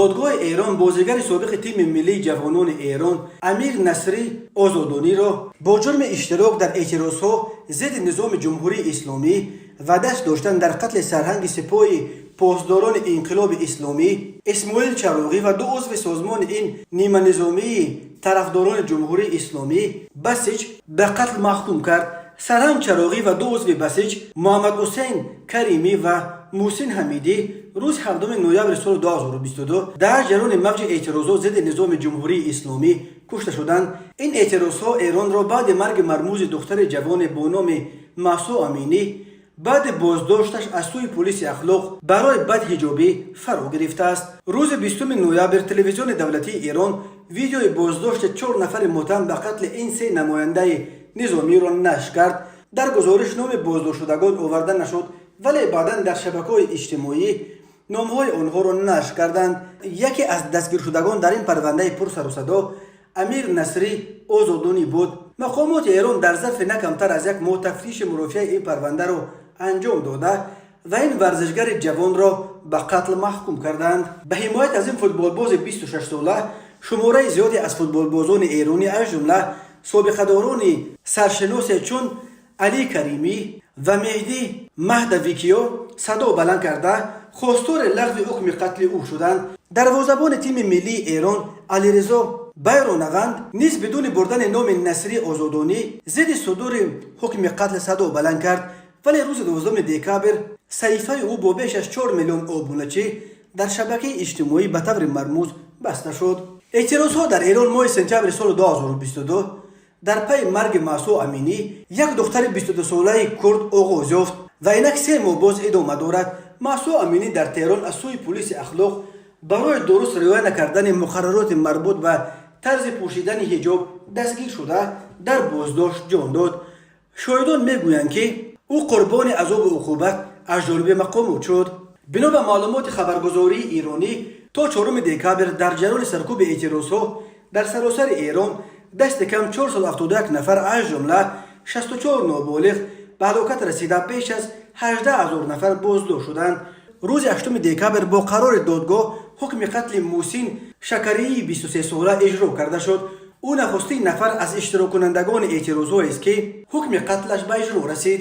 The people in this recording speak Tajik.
Додгоҳи Эрон бозигари собиқи тими миллии ҷавонони Эрон Амир Насрӣ Озодониро бо ҷурми иштирок дар эътирозҳо зидди низоми Ҷумҳурии Исломӣ ва даст доштан дар қатли сарҳанги Сипоҳи Посдорони Инқилоби Исломӣ Исмоил Чароғӣ ва ду узви созмони ин ниманизомии тарафдорони Ҷумҳурии Исломӣ Басиҷ ба қатл маҳкум кард. Сарҳанг Чароғӣ ва ду узви Басиҷ, Муҳаммадҳусейн Каримӣ ва Муҳсин Ҳамидӣ, рӯзи 7 ноябри соли 2022 дар ҷараёни мавҷи эътирозҳо зидди низоми Ҷумҳурии Исломӣ кушта шуданд. Ин эътирозҳо Эронро баъди марги мармузи духтари ҷавоне бо номи Маҳсо Аминӣ баъди боздошташ аз сӯи пулиси ахлоқ барои бадҳиҷобӣ фаро гирифтааст. Рӯзи 20 ноябр телевизиони давлатии Эрон видеои боздошти чор нафари муттаҳам ба қатли ин се намояндаи низомиро нашр кард. Дар гузориш номи боздоштшудагон оварда нашуд, вале баъдан дар шабакаҳои иҷтимоӣ номҳои онҳоро нашр карданд. Яке аз дастгиршудагон дар ин парвандаи пурсарусадо Амир Насрӣ Озодонӣ буд. Мақомоти Эрон дар зарфи на камтар аз як моҳ тафтиши мурофиаи ин парвандаро анҷом дода ва ин варзишгари ҷавонро ба қатл маҳкум карданд. Ба ҳимоят аз ин футболбози 26-сола шумораи зиёде аз футболбозони эронӣ, аз ҷумла собиқадорони саршиносе чун Алӣ Каримӣ ва Меҳдӣ Маҳдавикиё, садо баланд карда, хостори лағви ҳукми қатли ӯ шуданд. Дарвозабони тими миллии Эрон Алиризо Байронаванд низ бидуни бурдани номи Насрӣ Озодонӣ зидди судури ҳукми қатл садо баланд кард, вале рӯзи 12 декабр саҳифаи ӯ бо беш аз 4 миллион обуначӣ дар шабакаи иҷтимоӣ ба таври мармуз баста шуд. Эътирозҳо дар Эрон моҳи сентябри соли 2022 дар пайи марги Маҳсо Аминӣ, як духтари 22-солаи курд, оғоз ёфт ва инак 3 моҳ боз идома дорад. Маҳсо Аминӣ дар Теҳрон аз сӯи пулиси ахлоқ барои дуруст риоя накардани муқаррароти марбут ба тарзи пӯшидани ҳиҷоб дастгир шуда, дар боздошт ҷон дод. Шоҳидон мегӯянд, ки ӯ қурбони азобу уқубат аз ҷониби мақомот шуд. Бино ба маълумоти хабаргузории эронӣ, то 4 декабр дар ҷараёни саркӯби эътирозҳо дар саросари Эрон дасти кам 471 нафар, аз ҷумла 64 ноболиғ, ба ҳалокат расида, беш аз 18 ҳазор нафар боздошт шуданд. Рӯзи 8 декабр бо қарори додгоҳ ҳукми қатли Муҳсин Шакарии 23-сола иҷро карда шуд. Ӯ нахустин нафар аз иштироккунандагони эътирозҳоест, ки ҳукми қатлаш ба иҷро расид.